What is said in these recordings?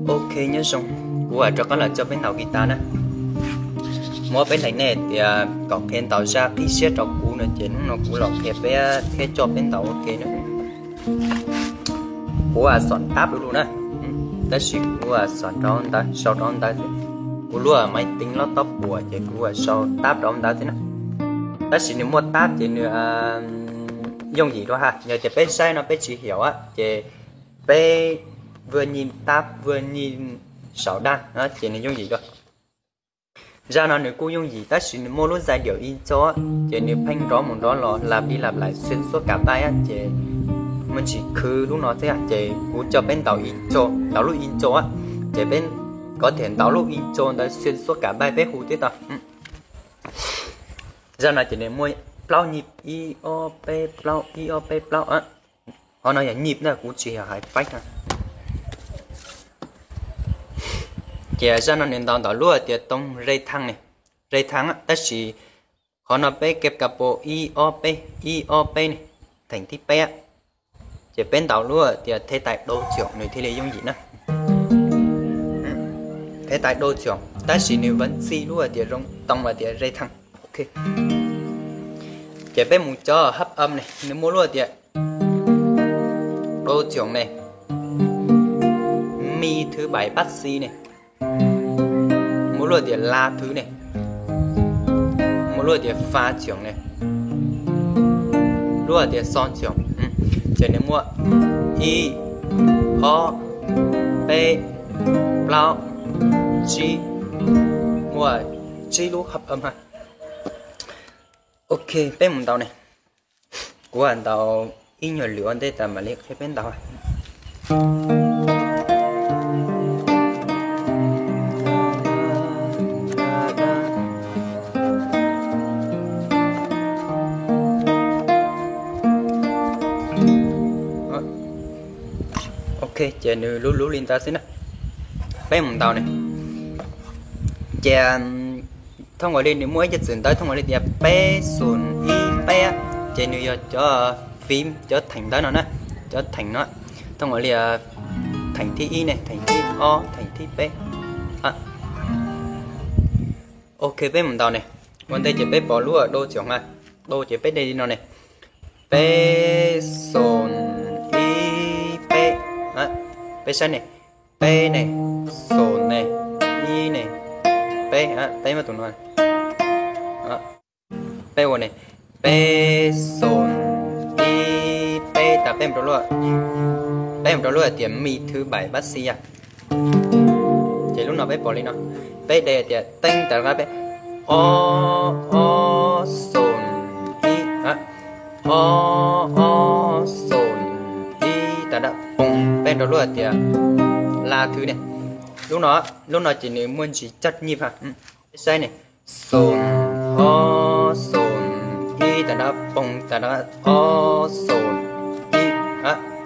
Ok, nyob zoo, kuv rov qab los coj peb ntaus guitar na. Muab peb hais nej tias kom qhia ntaus zaj qib siab rau kuv no ces hnub no kuv los qhia peb thiab coj peb ntaus ua ke na. Kuv xom tab lub na, tab sis kuv xom rau ntawd, sau rau ntawd xwb. Kuv lub maiv teev loj tob puas ces kuv sau tab rau ntawd xwb na. Tab sis nws muaj tab ces nws yooj yim dua ha. Yog tias peb saib no peb tsis hiểu ces peb vừa nhìn tab vừa nhìn sau đa ces nws yooj yim dua. Zaj no nws kuj yooj yim tab sis nws muaj lub giai điệu ib co, ces nws pheej nrov mus nrov los lặp đi lặp lại xuyên suốt cả bài ces muaj tsis khwv lub no thiab ces kuv coj peb ntaus ib co, ntaus lub ib co, ces peb có thể ntaus lub ib co ntawd xuyên suốt cả bài peb hu thiab tau. Zaj no ces nws muaj plaub nhịp, ib ob peb plaub, ib ob peb plaub. Qhov no yog nhịp na, kuv tsis yog hais phép na. Ces zaj no nws ntaus ntawm lub tias tông rê thăng, rê thăng, tab sis qhov no peb keb ka po ib ob peb, ib ob peb ne, theem thib peb, ces peb ntaus lub tias thế tay đô trưởng nws thiaj li yooj yim na. Thế tay đô trưởng tab sis nws vẫn txij lub tias rông tông tias rê thăng. Ok, ces peb mus cov hấp âm ne, nws muaj lub tias đô trưởng ne, mi thứ bảy bát si ne, muaj lub tias la thứ ne, muaj lub tias fa trưởng ne, lub tias so trưởng, ces nws muaj ib, ob, peb, plaub, tsib, muaj tsib lub hấp âm ha. Ok, peb mus ntaus ne. Kuv ntaus ib nyuag lwm ua ntej tas mam li qhia peb ntaus. Ok, ces nws lub lub li ntawd xwb na. Peb mus ntaus ne. Ces thooj ua li nws muaj ib ce txwm ntawv thooj ua li tias peb xoom ib peb, ces nws yog cov phím cov theem ntawv no na, cov theem no, thooj ua li theem thib ib ne, theem thib ob, theem thib peb. Ok, peb mus ntaus ne. Ua ntej ces peb pom lub đô trưởng ha, đô ces peb de li no ne, peb xoom ib peb, peb saib ne, peb ne, xoom ne, ib ne, peb, peb muab tus no, peb ua ne, peb xoom ib peb tas peb mus rau lub, peb mus rau lub tias mi thứ bảy bát si a. Ces lub no peb pom li no, peb de tias teeb tas qab peb, ob ob xoom ib, ob ob xoom ib tas dab poog peb rau lub tias la thứ ne. Lub no, lub no ces nws muaj ntsis caj nyij ha. Peb saib ne, xoom ob xoom ib tas dab poog tas dab ob xoom ib.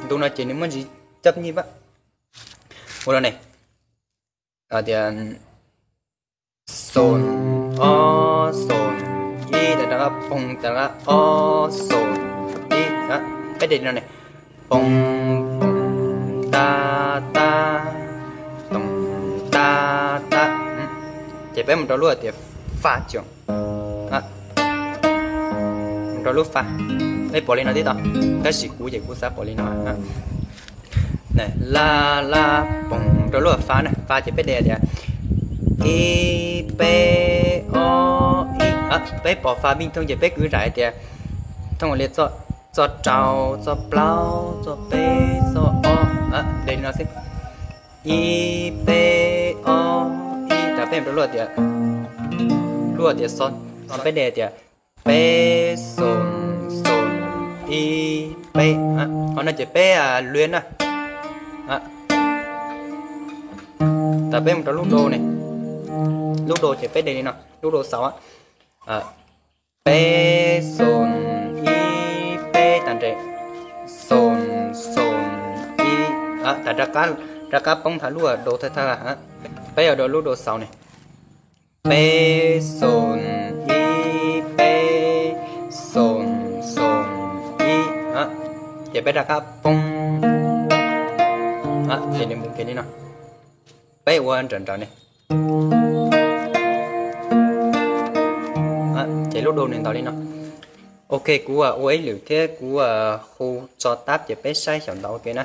Ntu no ces nws muaj ntsis caj nyij a. Ua li ne, tias xoom ob xoom ib tas dab poog tas dab ob xoom ib. Peb de li no ne, poog poog ta ta, poog ta ta. Ces peb mus rau lub tias fa trưởng, mus rau lub fa. Peb pom li no tib tau, tab sis kuv ces kuv xav pom li no. La la poog rau lub fa na, fa ces peb de tias ib peb ob ib. Peb pom fa bình thường ces peb kwv zais tias thooj ua li txoj rau, txoj plaub, txoj peb, txoj ob, de li no xwb. Ib peb ob ib tas peb mus rau lub tias, lub tias xo, peb de tias peb xoom xoom ib peb. Qhov no ces peb lwv na. Tas peb mus rau lub đô ne, lub đô ces peb de li no, lub đô sáu, peb xoom ib peb tas nres, xoom xoom ib, tas rov qab poob thav lub đô thawj thawj. Peb yuav rau lub đô sáu ne, peb xoom ib peb, xoom xoom ib, ces peb rov qab poob Ces nws mus kiag li no. Peb ua nrawm nrawm ne. Ces lub do nws ntaus li no. Ok, kuv ua ib lwm thiab kuv hu tso tab ces peb saib xyaum ntaus ua ke na.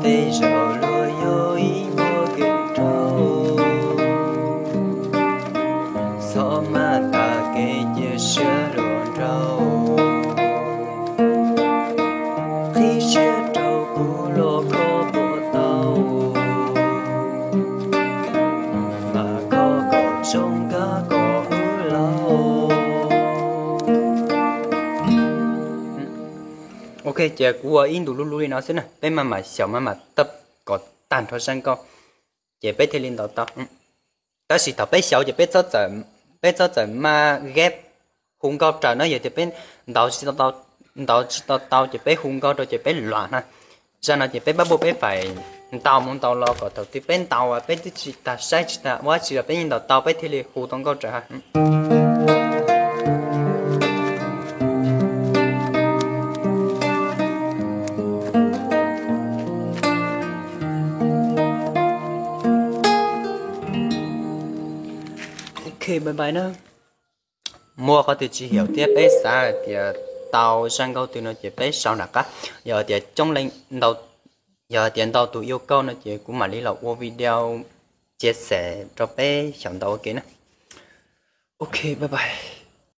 Tej zaum luag yog ib muag kev rau, txhob maj tas kev cia siab hluas nraug, qhib siab rau kuv los koj puas tau, mas koj kom zoo nkauj kom wb laus. Ok, ces kuv ua ib ntu lub lub li no xwb na, peb maj mam xyaum maj mam tawb kom tag nrho zaj nkauj, ces peb thiaj li ntaus tau. Tab sis thaum peb xyaum ces peb txhob txawm maj gheb hu nkauj raws na, yog tias peb ntaus tsis tau tau ces peb hu nkauj rau ces peb luam na. Zaj no ces peb pab npuj peb faim ntaus mus ntaus los kom thaum twg peb ntaus peb twb tsis tas saib tsis tas ua tsi los peb yeej ntaus tau peb thiaj li hu tau nkauj raws. Ok, bye bye na. Muaj qhov twg tsis hiểu thiab peb xav hais tias tau zaj nkauj twg no ces peb sau nram qab. Yog tias coob leej, yog tias ntau tus yêu cầu no ces kuv mam li los ua video chia sẻ rau peb xyaum ntau ua ke na. Ok, bye bye.